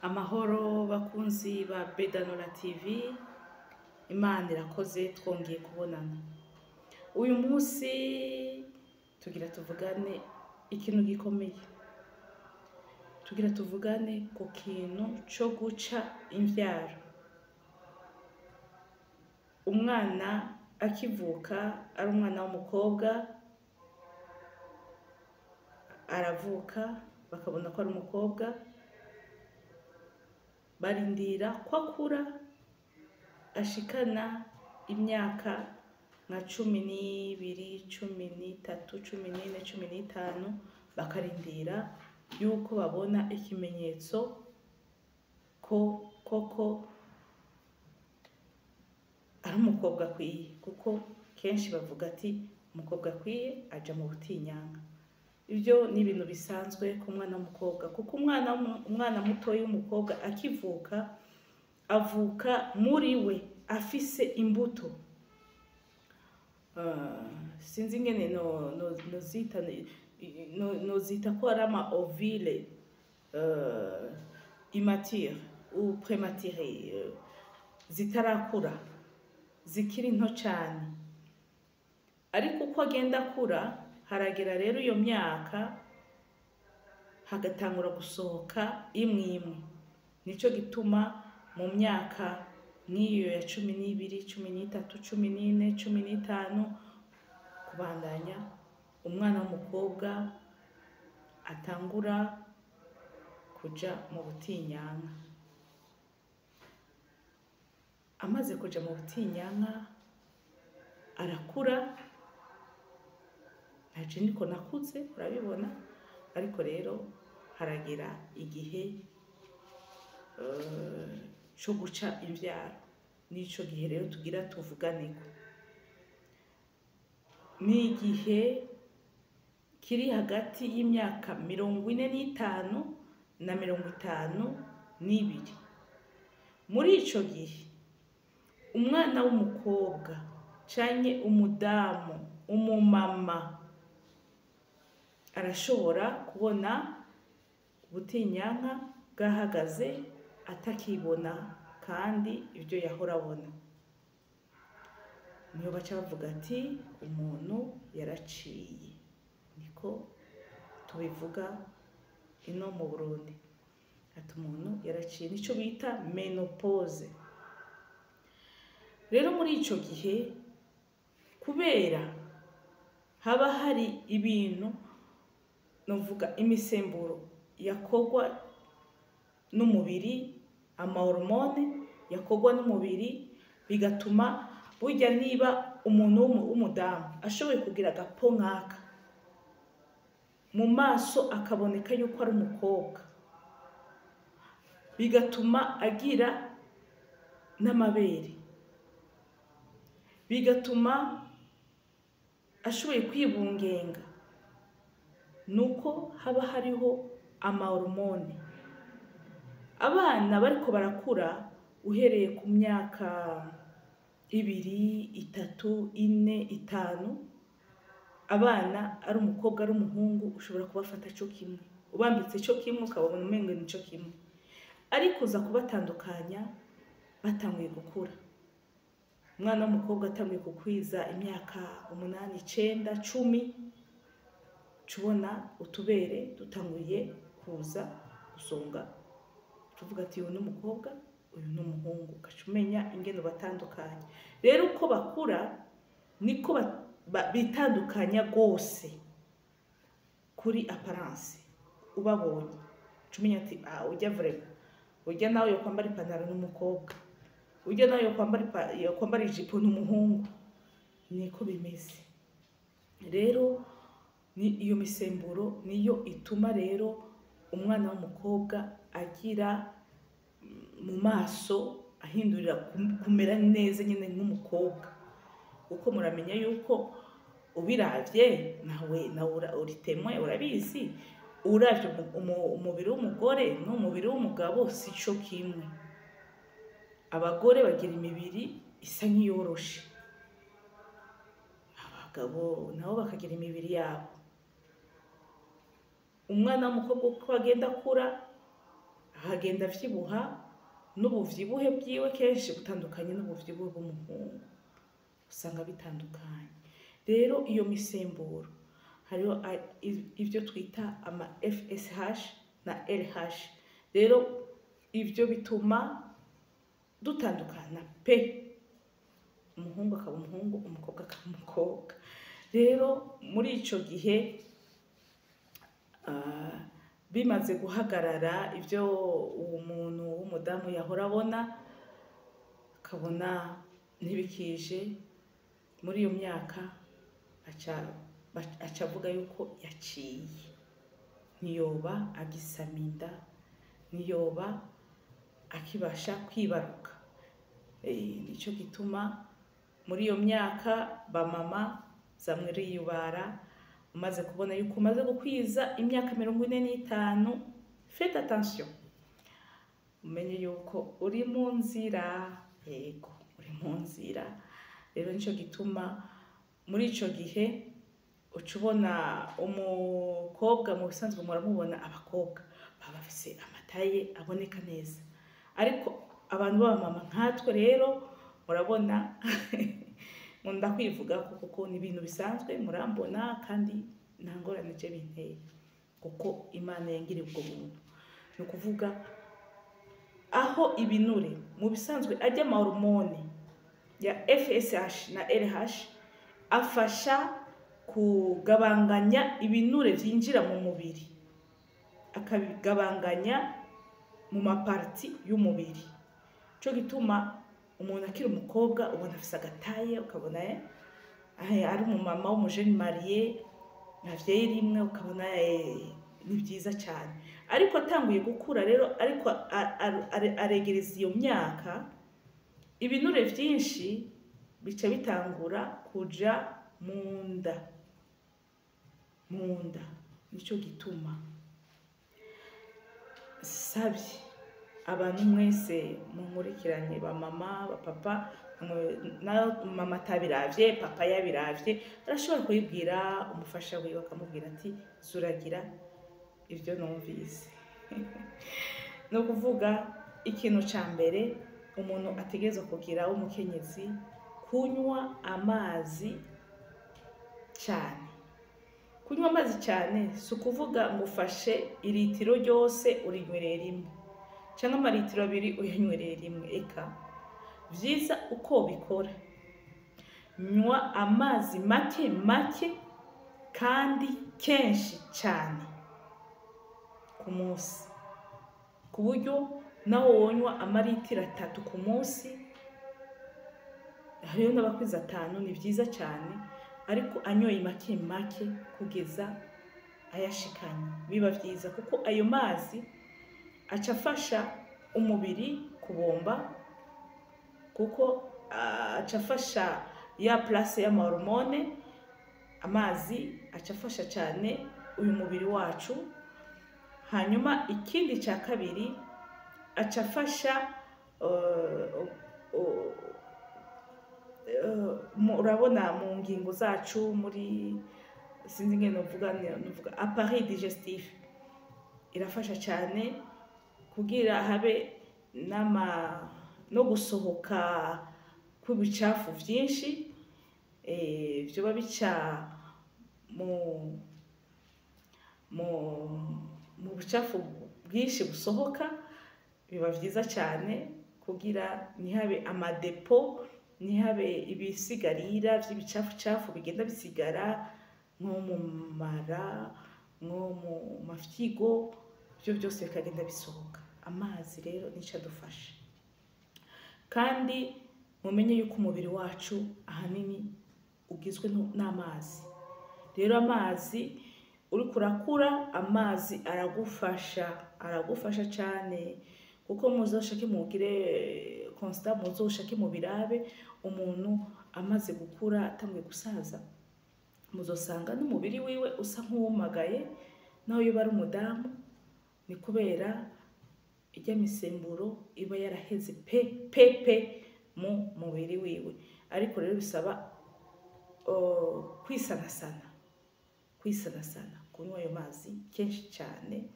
Amahoro bakunzi ba Bedanora TV, Imana irakoze twongeye kubonana. Uyu munsi tugira tuvugane ikintu gikomeye. Tugira tuvugane ku kintu co guca imvyaro. Umwana akivuka ari umwana w'umukobwa, aravuka bakabona ko ari umukobwa, barindira ko akura ashikana imyaka nka 12, 13, 14, 15, bakarindira yuko babona ikimenyetso ko koko ari umukobwa akwiye, kuko kenshi bavuga ati umukobwa akwiye aja mu butinyanka. Ibyo ni ibintu bisanzwe ku mwana w'umukobwa, kuko umwana mutoyi w'umukobwa akivuka avuka muri we afise imbuto. Sinzi ingene nozita ko ari ama ovule immature ou prématuré, zitarakura, zikiri nto cane. Ariko uko agenda akura, haragera rero iyo myaka hagatangura gusohoka imwe imwe. Nico gituma mu myaka nk'iyo ya 12, 13, 14, 15 kubandanya, umwana w'umukobwa atangura kuja mu butinyanka. Amaze kuja mu butinyanka arakura, ntaje niko nakuze urabibona, ariko rero haragera igihe co guca imvyaro. Nico gihe rero tugira tuvuganeko. Ni igihe kiri hagati y'imyaka 45 na 52. Muri ico gihe umwana w'umukobwa canke umudamu, umumama arashobora kubona ubutinyanka bwahagaze atakibona kandi ibyo yahora abona. Niyo baca bavuga ati umuntu yaraciye. Niko tubivuga ino mu Burundi, ati umuntu yaraciye, nico bita menopause. Rero muri ico gihe kubera haba hari ibintu novuga imisemburo yakogwa n'umubiri, amahormone yakogwa n'umubiri, bigatuma burya niba umuntu w'umudamu ashoboye kugira agapo nkaka mu maso akaboneka yuko ari umukobwa, bigatuma agira n'amabere, bigatuma ashoboye kwibungenga, nuko haba hariho amahormone. Abana bariko barakura uhereye ku myaka 2, 3, 4, 5, abana ari umukobwa ari umuhungu ushobora kubafata co kimwe, ubambitse co kimwe ukababona umengo ni co kimwe, ariko uza kubatandukanya batanguye gukura. Umwana w'umukobwa atanguye kukwiza imyaka 8, 9, 10, cubona utubere dutanguye kuza gusonga, tuvuga ati uyu ni umukobwa, uyu ni umuhungu, ugaca umenya ingene batandukanye. Rero uko bakura niko bitandukanya gose kuri apparence. Ubabonye uca umenya ati ujya vraiment, ujya nawe yo kwambara ipantaro n'umukobwa, ujya nawe yo kwambara ijipo n'umuhungu. Niko bimeze. Rero ni iyo misemburo niyo ituma rero umwana w'umukobwa agira mu maso ahindurira kumera neza nyine nk'umukobwa. Kuko muramenya yuko ubiravye nawe uritemwe, urabizi, uravye umubiri w'umugore n'umubiri w'umugabo si co kimwe. Abagore bagira imibiri isa nk'iyoroshe, abagabo nabo bakagira imibiri yabo. Umwana w'umukobwa uko agenda akura Akagenda avyibuha, n'ubuvyibuhe bwiwe kenshi butandukanye n'ubuvyibuhe bw'umuhungu, usanga bitandukanye. Rero iyo misemburo, hariho ivyo twita ama FSH na LH. Rero ivyo bituma dutandukana pe, umuhungu akaba umuhungu, umukobwa akaba umukobwa. Rero muri ico gihe bimaze guhagarara, ivyo uwo muntu w'umudamu yahora abona akabona ntibikije muri iyo myaka, aca avuga yuko yaciye, ntiyoba agisama inda, ntiyoba akibasha kwibaruka. Nico gituma muri iyo myaka bamama zamwiriyubara. Umaze kubona yuko umaze gukwiza imyaka 45, faites attention, umenye yuko uri mu nzira. Yego, uri mu nzira. Rero nico gituma muri ico gihe uca ubona umukobwa, mu bisanzwe muramubona abakobwa baba bafise amataye aboneka neza, ariko abantu b'abamama nkatwe rero murabona, nkunda kwivuga ko kuko ni ibintu bisanzwe, murambona kandi nta ngorane je binteye, kuko Imana yangiriye ubwo buntu. Ni ukuvuga aho ibinure mu bisanzwe ajya, amahormone ya FSH na LH afasha kugabanganya ibinure vyinjira mu mubiri, akabigabanganya mu maparties y'umubiri. Cyo gituma umuntu akiri umukobwa ubona afise agataye, ukabona ari umumama w'umujene marié navyeyi rimwe, ukabona ni byiza cyane. Ariko atanguye gukura rero, ariko aregereza iyo myaka, ibinure vyinshi bica bitangura kuja mu nda, mu nda. Nico gituma sabye abantu mwese munkurikiranye, ba mama, ba papa, na mama atabiravye, papa yabiravye, arashobora kubibwira umufasha wiwe, akamubwira ati: "Zuragira ibyo numvise." Ni ukuvuga ikintu ca mbere umuntu ategerezwa kugira w'umukenyezi, kunywa amazi cyane. Kunywa amazi cyane si ukuvuga ngo ufashe iritiro ryose urinywereye rimwe, cyangwa amaritiro 2 uyanywereye rimwe. Eka, vyiza uko bikora, nywa amazi make make kandi kenshi cyane ku munsi, ku buryo nawe wonywa amaritiro 3 ku munsi. Hariho n'abakwiza 5, ni byiza cyane, ariko anyoye make make kugeza ayashikanye biba byiza, kuko ayo mazi aca afasha umubiri kubomba, kuko aca afasha ya place y'amahormone. Amazi aca afasha cyane uyu mubiri wacu. Hanyuma ikindi cya kabiri, aca afasha urabona mu ngingo zacu, muri, sinzi ingene novuga, appareil digestif irafasha cyane kugira habe n'ama no gusohoka kw'ibicafu vyinshi vyoba bica mu bucafu bwinshi busohoka. Biba vyiza cyane kugira ntihabe amadépôts, ntihabe ibisigarira vy'ibicafucafu bigenda bisigara nko mu mara, nko mu mafyigo, ivyo byose bikagenda bisohoka. Amazi rero nico adufasha. Kandi mumenye yuko umubiri wacu ahanini ugizwe n'amazi. Rero amazi, uriko urakura, amazi aragufasha, aragufasha cyane, kuko muzoshake mugire constat, muzoshake mubirabe, umuntu amaze gukura, atanguye gusaza, muzosanga n'umubiri wiwe usa nk'uwumagaye, naho yoba ari umudamu. Ni kubera ijya misemburo iba yaraheze pe pe pe mu mubiri wiwe. Ariko rero bisaba kwisanasana, kwisanasana, kunywa ayo mazi kenshi cyane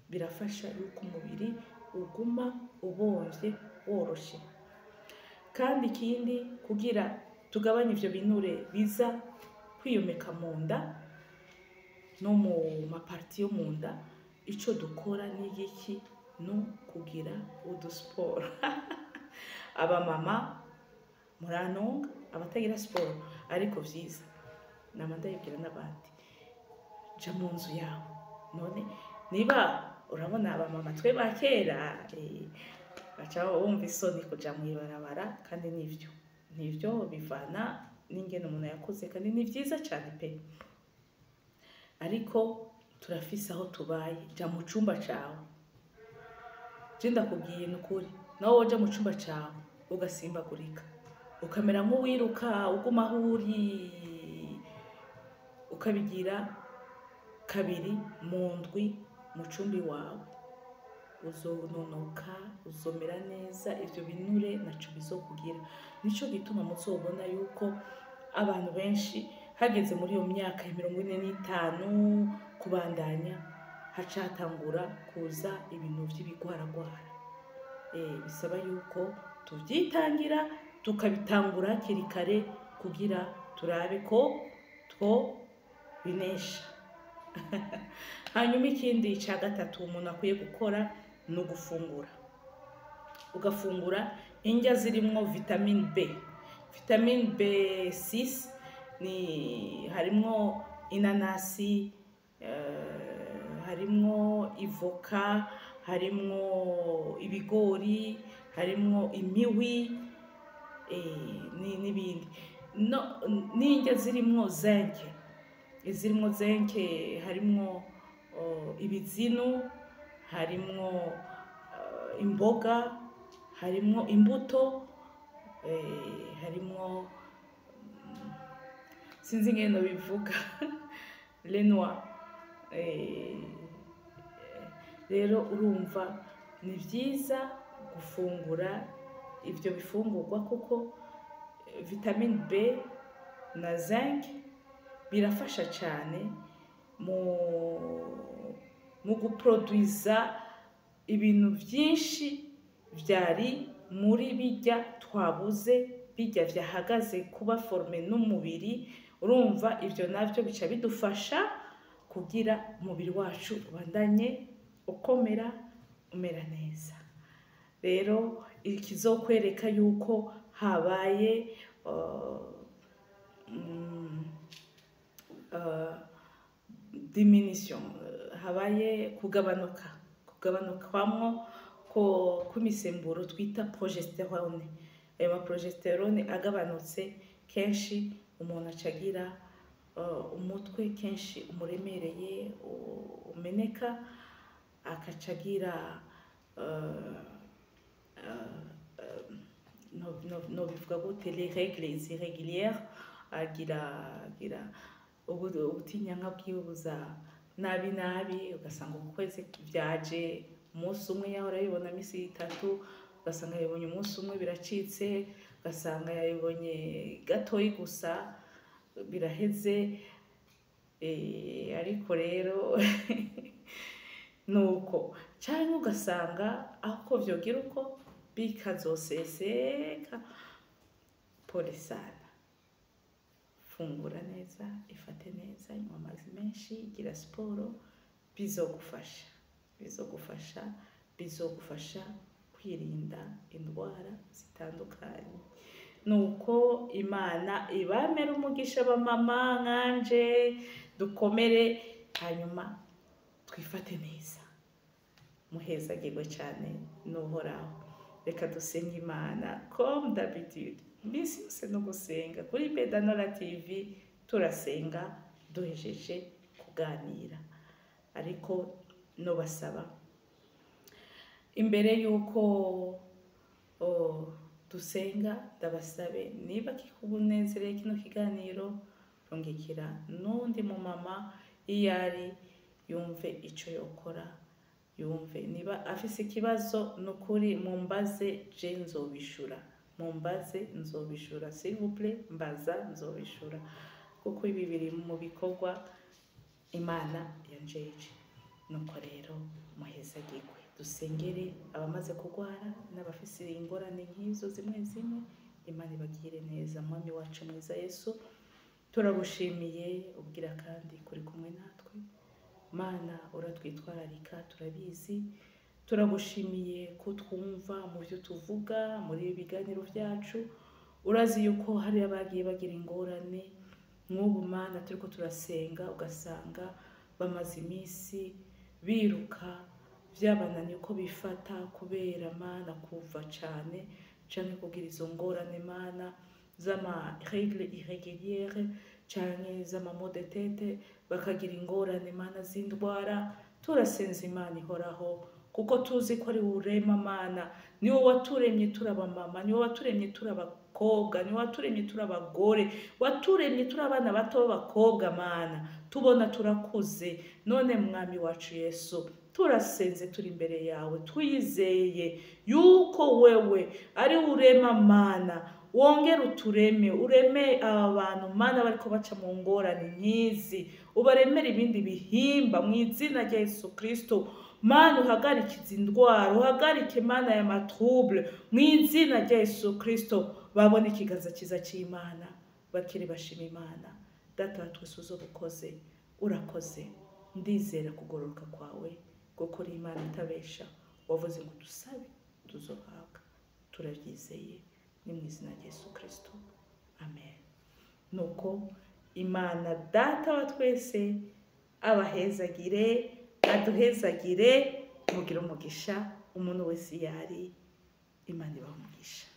birafasha yuko umubiri uguma ubomvye woroshe. Kandi ikindi, kugira tugabanye ivyo binure biza kwiyomeka mu nda no mu ma parties yo mu nda, ico dukora ni igiki? No kugira udusiporo. Abamama murantunga, abatagira siporo, ariko vyiza nama ndabibwira n'abandi, ja mu nzu yawe. None niba urabona abamama twe ba kera, baca bumva isoni kuja mw'ibarabara, kandi nivyo bivana n'ingene umuntu yakuze, kandi ni vyiza cane pe. Ariko turafise aho tubaye, ja mu cumba cawe. Je ndakubwiye nukuri, nawe woja mu cumba cawe ugasimbagurika, ukamera nk'uwiruka, uguma aho uri, ukabigira kabiri mu ndwi mu cumba iwawe, uzononoka, uzomera neza, ivyo binure naco bizokugira. Nico gituma muzobona yuko abantu benshi hageze muri iyo myaka ya 45 kubandanya, haca hatangura kuza ibintu vy'ibigwaragwara. Bisaba yuko tuvyitangira, tukabitangura hakiri kare kugira turabe ko two binesha. Hanyuma ikindi ca gatatu umuntu akwiye gukora ni ugufungura, ugafungura indya zirimwo vitamine B. Vitamine B6 ni harimwo inanasi, harimwo ivoka, harimwo ibigori, harimwo imihwi, n'ibindi. No, n'indya zirimwo zinc, izirimwo zinc harimwo ibizinu, harimwo imboga, harimwo imbuto, harimwo, sinzi ingene bivuga, les noix. Rero urumva ni vyiza gufungura ivyo bifungurwa, kuko vitamine B na zinc birafasha cyane mu guproduiza ibintu byinshi vyari muri bijya twabuze, bijya vyahagaze kuba formé n'umubiri. Urumva ivyo navyo bica bidufasha kugira umubiri wacu ubandanye ukomera, umera neza. Rero ikizokwereka yuko habaye diminution, habaye kugabanuka, kugabanukwamwo ko kw'imisemburo twita progestérone, ayo ma progestérone agabanutse, kenshi umuntu aca agira umutwe kenshi umuremereye, umeneka, akaca agira no bivuga gute, les règles irrégulières, agira ubutinyanka bwiwe buza nabi nabi, ugasanga uku kwezi vyaje umunsi umwe, yahora abibona misi 3, ugasanga yabibonye umunsi umwe biracitse, ugasanga yabibonye gatoyi gusa biraheze. Ariko rero nuko canke ugasanga aho vyogira uko bikazoseseka. Pole sana, fungura neza, ifate neza, nywa amazi menshi, gira siporo, bizogufasha, bizogufasha, bizogufasha kwirinda indwara zitandukanye. Nuko Imana ibamera umugisha, abamama nkanje, dukomere hanyuma twifate neza. Muhezagirwe cyane n'Uhoraho. Reka dusenge Imana comme d'habitude, iminsi yose no gusenga kuri Bedanora TV, turasenga duhejeje kuganira. Ariko nobasaba imbere y'uko dusenga, ndabasabe, niba kikubunezereye kino kiganiro, rungikira n'undi mu mama iyo ari, yumve ico yokora, yumve niba afise ikibazo. Nukuri mumbaze, je nzobishura, mumbaze nzobishura, s'il vous plaît, mbaza nzobishura, kuko ibi biri mu bikorwa Imana yanjeje. Nuko rero muhezagirwe. Dusengere abamaze kurwara n'abafise ingorane nk'izo zimwe zimwe. Imana ibagire neza. Mwami wacu mwiza Yesu, turagushimiye ubwira kandi kuri kumwe natwe. Mana, uratwitwararika, turabizi. Turagushimiye ko twumva mu byo tuvuga muri ibi biganiro byacu. Urazi yuko hari abagiye bagira ingorane nk'ubu, Mana, turiko turasenga, ugasanga bamaze iminsi biruka, byabananiye uko bifata kubera, Mana, kuva cane canke kugira izo ngorane, Mana, z'ama règles irrégulières canke z'ama maux de tête, bakagira ingorane, Mana, z'indwara. Turasenza, Imana ihoraho, kuko tuzi ko ari urema. Mana, ni wowe waturemye turi abamama, ni wowe waturemye turi abakobwa, ni wowe waturemye turi abagore, waturemye turi abana bato b'abakobwa. Mana, tubona turakuze none. Mwami wacu Yesu, turasenze, turi imbere yawe, twizeye yuko wewe ari urema. Mana, wongere utureme, ureme aba bantu, Mana, bariko baca mu ngorane nk'izi, ubaremere ibindi bihimba mu izina rya Yesu Kristo. Mana, uhagarike izi ndwara, uhagarike, Mana, ya ma troubles mu izina rya Yesu Kristo. Babone ikiganza cyiza cy'Imana, bakiri bashima Imana. Data wa twese, uzobukoze, urakoze. Ndizera kugororoka kwawe, kuko uri Imana itabesha. Wavuze ngo dusabe tuzohabwa, turabyizeye. Ni mu izina rya Yesu Kristo, amen. Nuko Imana Data wa twese abahezagire, aduhezagire, mugire umugisha. Umuntu wese yari, Imana ibaha umugisha.